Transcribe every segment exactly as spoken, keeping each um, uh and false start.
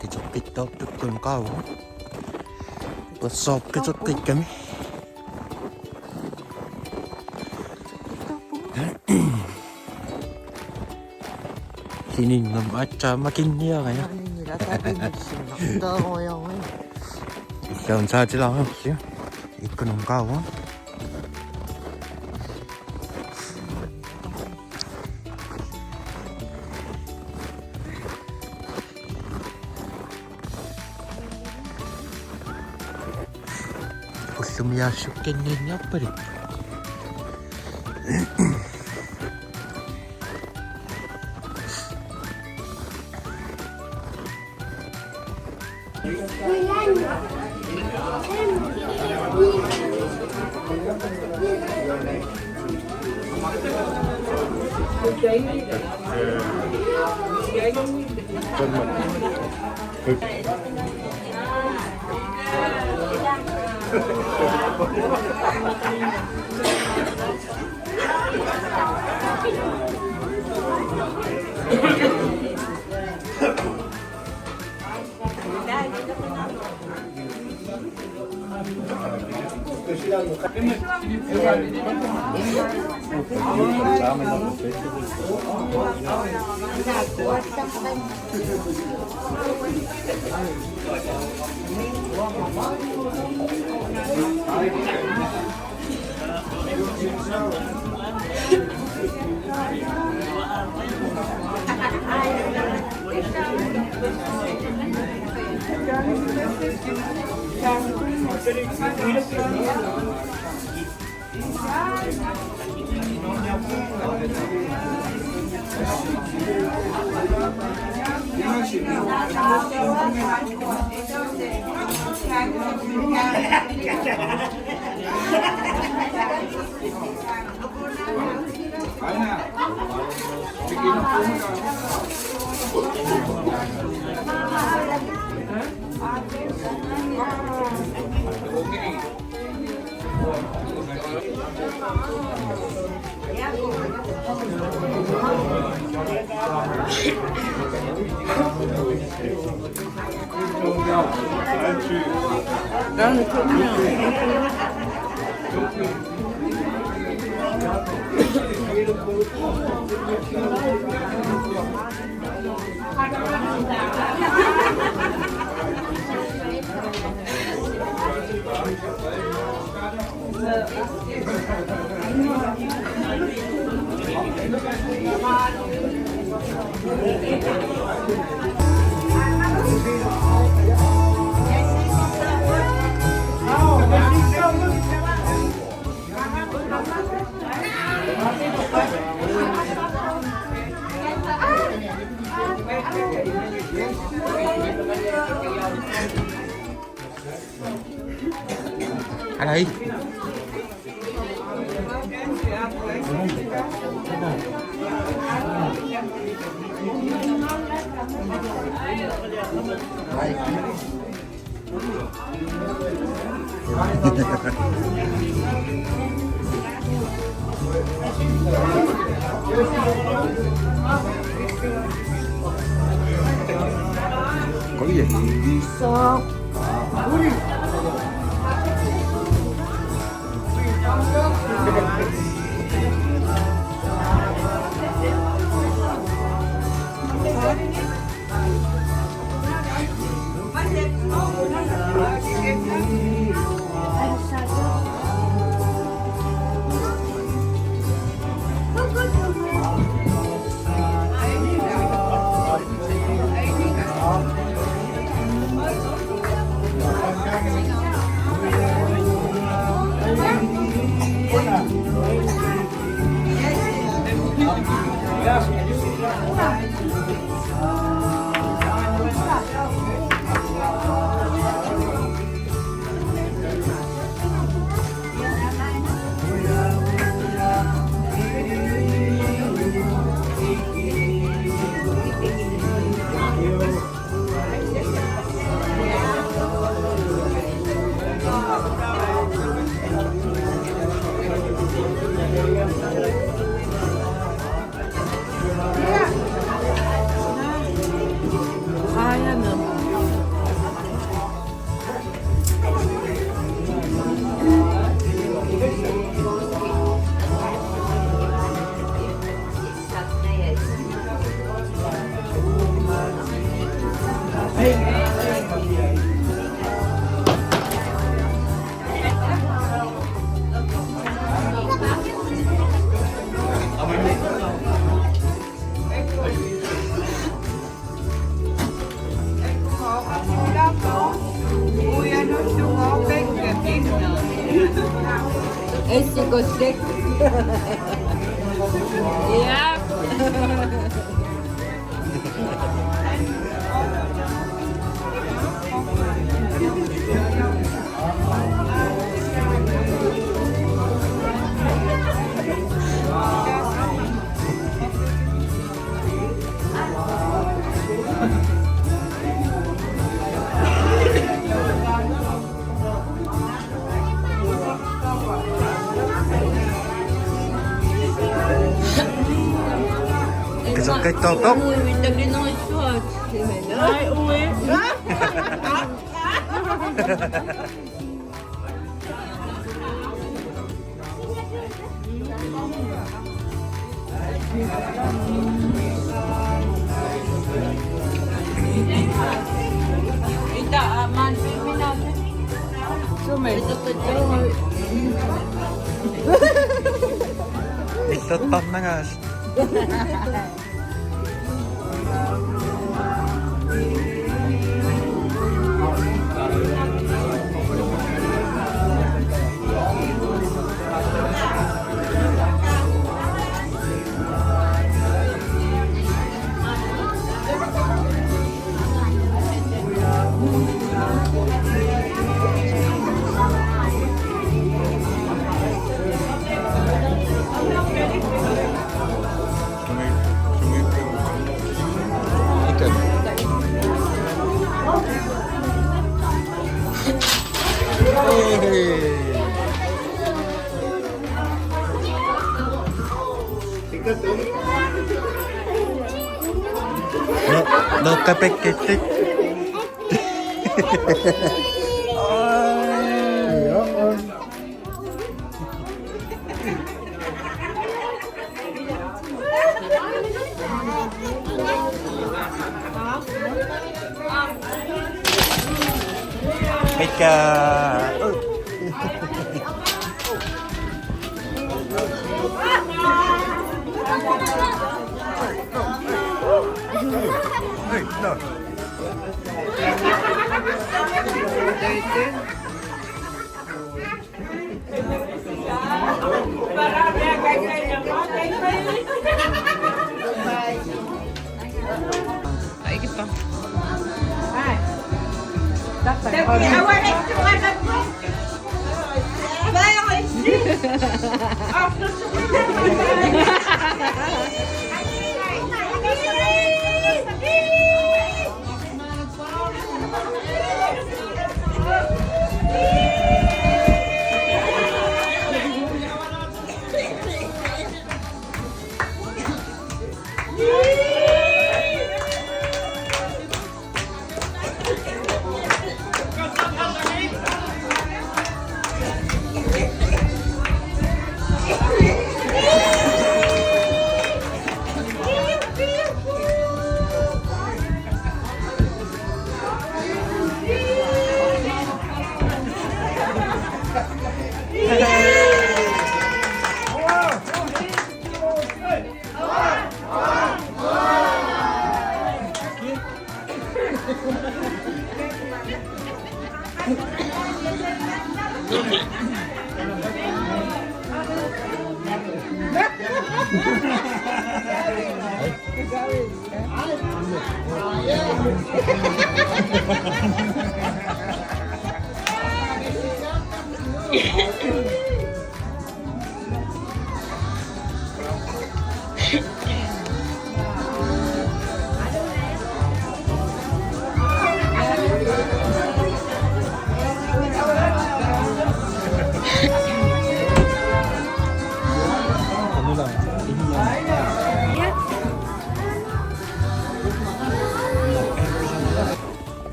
Qiteqqittoortukkut qaava. Persoorqiteqqikkami. Sininngam aatsaamma kinniarina. Illuun saatilaarlugu. Ikkunun qaava. Ullumiaassukkanniinniarpali. Alai. Koie. Essi kosek. Ja. Kisoqqittoortoq. Ai, ui. Illertarnagaas. No, no, kapekketik. Mikä? Hey, no.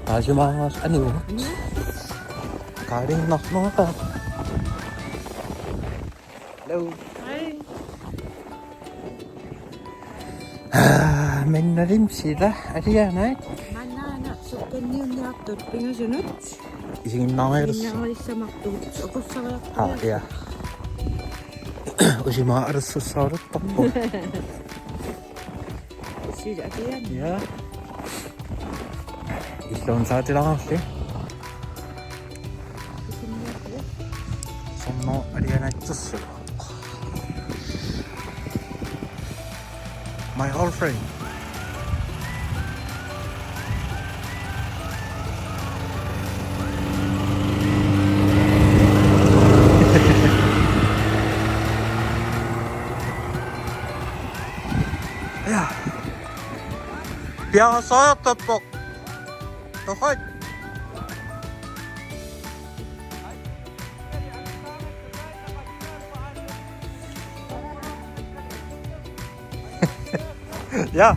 Taasimaangaas aniu. Qaaliinnarluaqaaq. Hello. Hej. Ah, men nalim sila, alianaat. Mannaana, sukkanniunniartut pingasunut. Isiginnaariarus. Isiginnaariassamartut, oqassariartut. Ah, ja. Usimaa alassussaaruttarpoq. Sila alianaat. Ja. Illuunsaatilaarli. Sornoo alianaat. My old friend. Ja. Piareersariartorpoq. Toqat. Ja.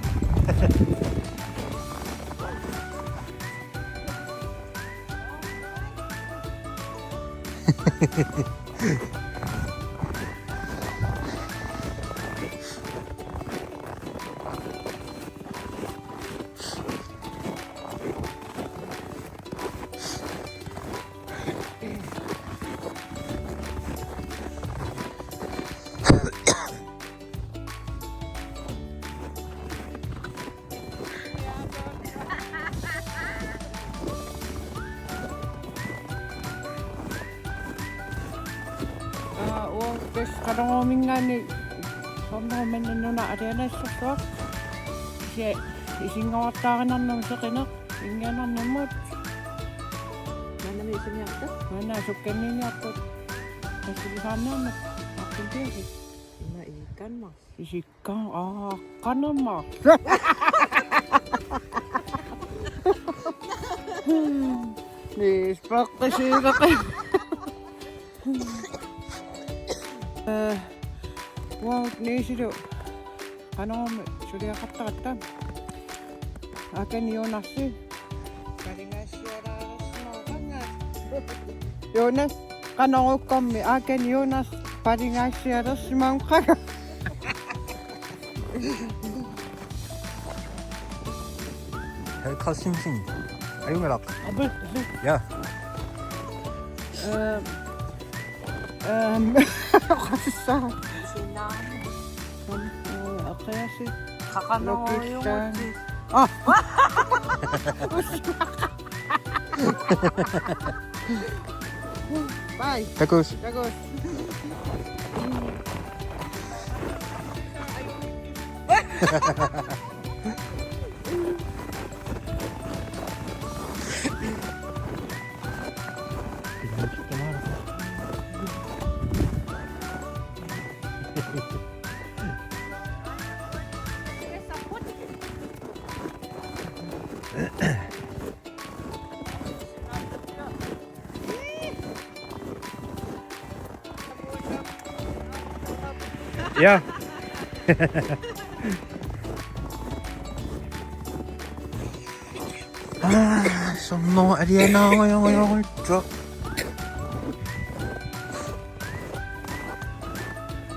Aa, uanga tassa Qanoroominngaanniit Qanoroominngaanniit nuna alianaassorsuaq. Isi-, isinngorartaarinarnermut seqineq, inngianarnermut. Maannami isiniartut? Maanna sukkanniiniartut. Qassilisarniarneq. Artumpiasi. Ima iikkanma. Isikka, aa, qanama. Niispaqqisiilaqi. Eh, uagut Niisilu Qanoroomi suliaqartaratta. Akani Jonasi. Palingaassialaareersimaqangaat. Jonas, Qanorooqqammi Akani Jonas palingaassialersimaqangaat. Hey, Carl Simpson. Are you gonna? Abu. Yeah. Um, um, what's the song? Sinaa. Um, uh, okay, I see. Kakano. Lucky Star. Yung. Ah! Bye. Takuss. Takuss. Ja. Ah, soorlu alianaarujorujorujussuaq.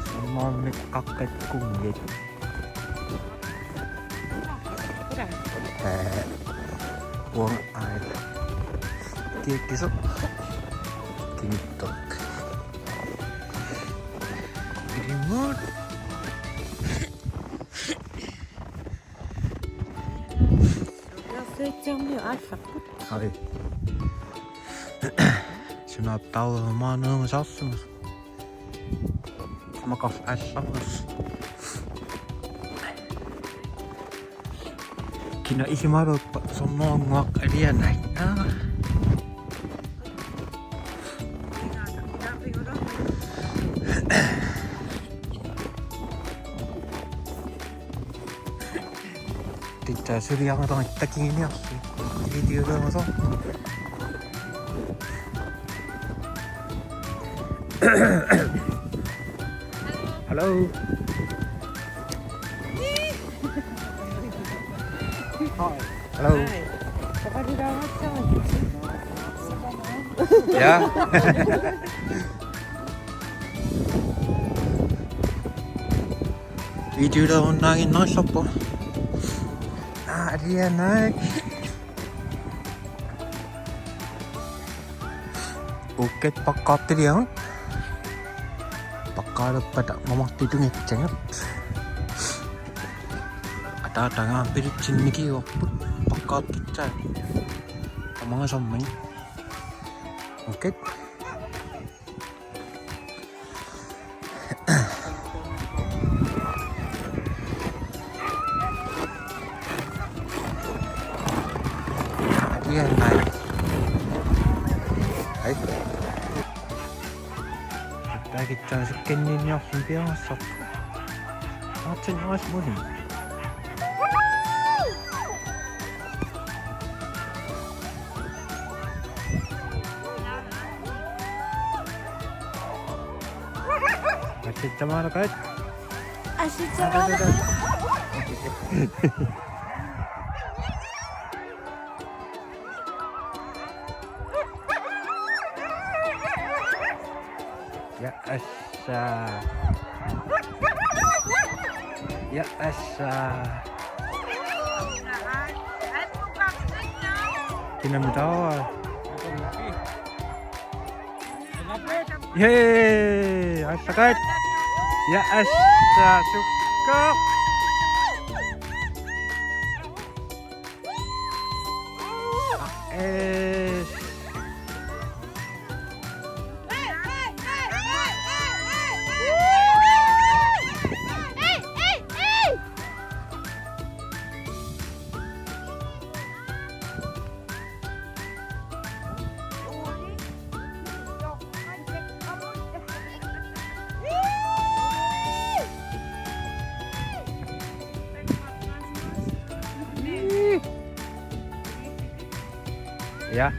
Soorlu meqqaqqat kummit. Ee, uanga aajuna. Kikkut. Kingittoq. Ilimut. Suliarsuatsiarmiut aallarput. Ai. Sunaappa taava maanna saarsimas. Maqaaf aallarput. Kina isumaluuppa soorunami alianai. Aa. Tassa suliarnatarit takiginiarsi. Videolerusoq. Hello. Hi. Hello. Hi. Ja. Videolerunnaaginnarluarpoq. Aa, alianai. Ukkat paqqaartiliagut. Paqqaalerpata mamartut tungitsagut. Ataataga bilitsinnikiuarput paqqaartitsaa. Tamangasormani. Ukkat. Iannai. Ai. Taakitsaasukkanninniorluni piareersarpoq. Martin Rasmussen. Asitsamaraqaat. Asitsamaraqaat. Ja, assa. Ja, assa. Kinamitawa. Yay! Attakat. Ja, assa, sukka. Eh. Ja.